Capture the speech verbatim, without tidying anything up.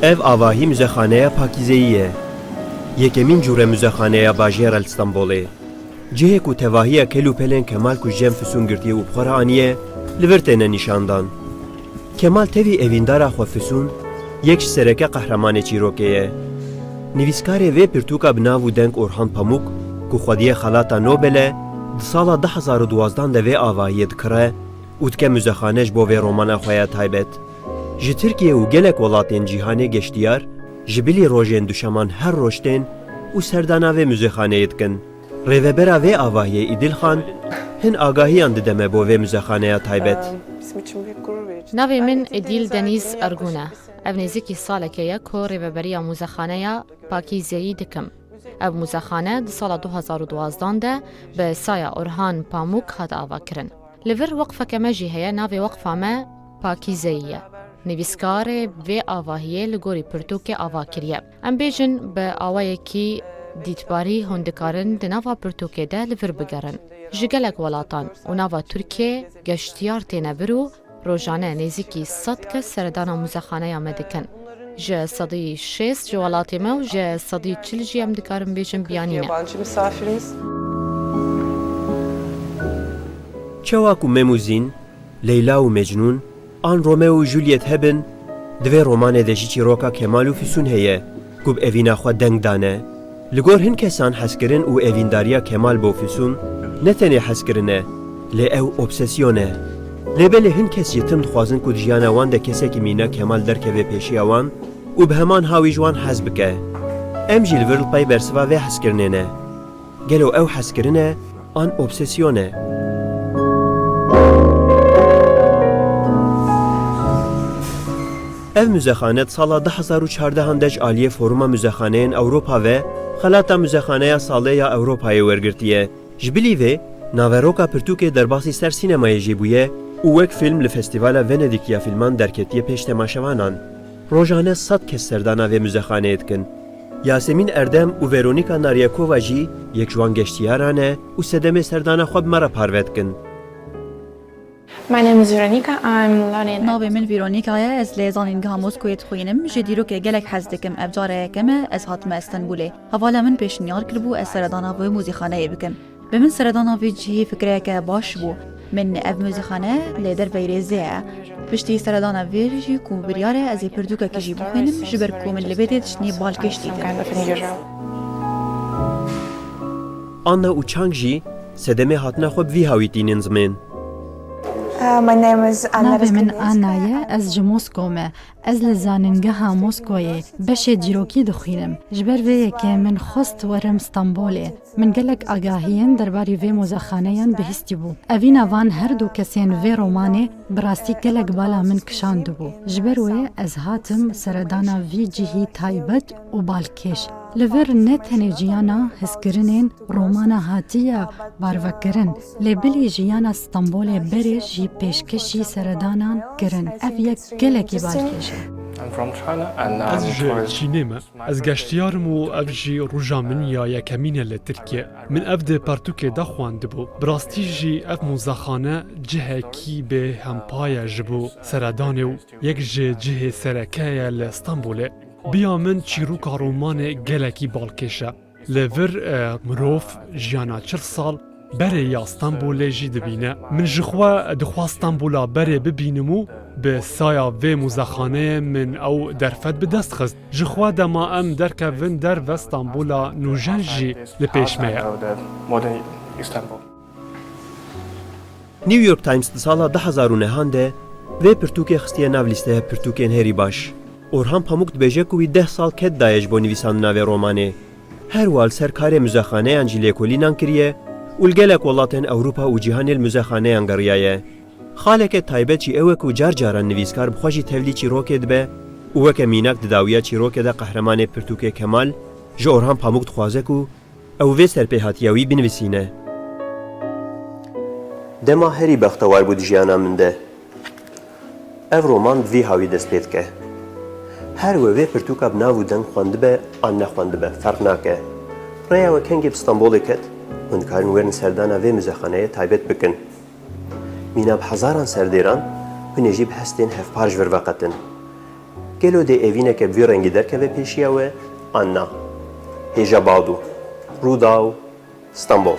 Ev avahî muzexaneya Pakîzeyî ye. Yekemîn cûre muzexaneya bajêr el Stenbolê. Cihê ku tevahiya kel û pelên Kemal ku ji cem Fisûn girtiye û bi xwe re aniye, li vir têne nîşandan. Kemal tevî evîndara xwe Fisûn, yek ji sereke qehremanê çîrokê ye. Nivîskarê vê pirtûka bi nav û deng Orhan Pamuk, ku xwediye Xelata Nobel e, di sala du hezar û duwazdan de vê avahiyê dikire û dike muzexane ji bo vê romana xwe ya taybet. Ji Tirkiye û gelek welatên cîhanê geştiyar ji bilî rojên duşeman her roj tên û serdana vê muzexaneyê dikin. Rêvebera vê avahiyê Îdil Xan hin agahiyan dide me bo vê muzexaneya taybet. Bizim için büyük gurur verici. Navê min Ayrıca Îdil Deniz Deniz Ergun e. Ergun e. Ev nêzîkî saleke ye ku rêveberiya muzexaneya Pakîzeyî dikim. Ev muzexane di sala du hezar û duwazdan de bi saya Orhan Pamuk hat avakirin. Li vir weqfeke me jî heye, navê weqfa me Pakîzeyî ye. Nivîskarê vê avahiyê li gorî pirtûkê ava kiriye. Em bêjin bi awayekî dîtbarî hûn dikarin di nava pirtûkê de li vir bigerin. Ji gelek welatan û nava Tirkiyê geştiyar têne vir û rojane nêzîkî sed kes seredana muzexaneya me dikin. Ji sedî şêst ji welatê me û ji sedî çil jî em dikarin bêjin biyanî ne. Yabancı misafirimiz. Çawa ku Mem û Zîn, Leyla û Mecnûn, an Romeo û Juliet hebin, di vê romanê de jî çîroka Kemal û Fisûn heye, ku bi evîna xwe deng dane. Li gor hin kesan hezkirin û evîndariya Kemal bo Fisûn ne tenê hezkirin e, lê ew obsesyon e. Lê belê hin kes jî tim dixwazin ku di jiyana wan de kesekî mînak Kemal derkeve pêşiya wan û bi heman hawî ji wan hez bike. Em jî li vir li pey bersiva vê hezkirinê ne. Gelo ew hezkirin e an obsesyon e? Ev muzexane di sala du hezar û çardehan de ji aliyê Foruma Muzexaneyên Ewropa ve xelata Muzexaneya Salê ya Ewropayê wergirtiye. Ji bilî vê, naveroka pirtûkê derbasî ser sînemayê jî bûye û wek fîlm li Festîvala Venedîk ya Fîlman derketiye pêş temaşevanan. Rojane sed kes serdana vê muzexaneyê dikin. Yasemîn Erdem û Veronika Naryakova jî yek ji wan geştiyaran e û sedemê serdana xwe bi me re parve dikin. My name is Veronica. I'm learning. Navê min Veronika ye, ez li Zanîngeha Moskoyê dixwînim. Ji dîrokê gelek hez dikim. Ev cara yekem e ez hatime Stenbolê. Hevala min pêşniyar kiribû ez seredana vê muzîxaneyê bikim. Bi min seredana vê cihê fikreyeke baş bû. Min ev muzîxane li derveyî rêzê ye. Piştî seredana vê jî ku biryar e ez ê pirtûkekî jî bixwînim, ji ber ku min li vê dê tiştî balkêş dîtin. Anna û Chang jî sedemê hatina xwe bi vî hawî tînin zimên. Uh, my name is Anna. Navê min Anna ye, ez ji Mosko me. Ez li Zanîngeha Moskoyê beşê dîrokî dixwînim. Ji ber vê yekê min xwest werim Stenbolê. Min gelek agahiyên derbarî vê muzexaneyan bihîstîbû. Evîna van her du kesên vê romanê bi rastî gelek bala min kişandibû. Ji ber wê ez hatim seredana vî cihî taybet û balkêş. Li vir ne tenê jiyana hezkirinên romana hatiye parvekirin, lê bilî jiyana Stenbolê berê jî pêşkêşî seredanan kirin. Ev yek gelekî balkêş e. I'm from China and now I'm a tourist. Ez ji Çînê me. Ez geştiyar im û ev jî roja min ya yekemîn e li Tirkiye. Min ev di pertûkê de xwendibû. Bi rastî jî ev muzexane cihekî bêhempa ye ji bo seredanê û yek ji cihê sereke ye li Stenbolê. Biya min çîroka romanê gelekî balkêş e. Li vir, e, mirov jiyana çil sal berê ya Stenbolê jî dibîne. Min ji xwe dixwest Stenbola berê bibînim û bi saya vê muzexaneyê min ew derfet bi dest xist. Ji xwe dema em derkevin derve Stenbola nûjen jî li pêş me ye. New York Times di sala du hezar û nehan de vê pirtûkê xistiye nav lîsteya pirtûkên herî baş. Orhan Pamuk dibêje ku wî deh sal ket daye ji bo nivîsandina vê romanê. Her wiha li ser karê muzexaneyan jî lêkolînan kiriye û li gelek welatên Ewropa û cîhanê li muzexaneyan geriyaye. Xaleke taybet jî ew e ku car caran nivîskar bi xwe jî tevlî çîrokê dibe û weke mînak di dawiya çîrokê de qehremanê pirtûkê Kemal ji Orhan Pamuk dixwaze ku ew vê serpêhatiya wî binivîsîne. Dema herî bextewar bû di jiyana min de. Ev roman bi vî hawî dest pê dike. Her we vê pirtûka bi nav û deng xwendibe an nexwendibe, ferq nake. Rêya we kengê bi Stenbolê ket, hûn dikarin werin serdana vê muzexaneyê taybet bikin. Mîna bi hezaran serdêran, hûn ê jî bi hestên hevpar ji vir veqetin. Gelo dê evîneke bi vî rengî derkeve pêşiya we an na? Hêja Badu, Rûdaw, Stenbol.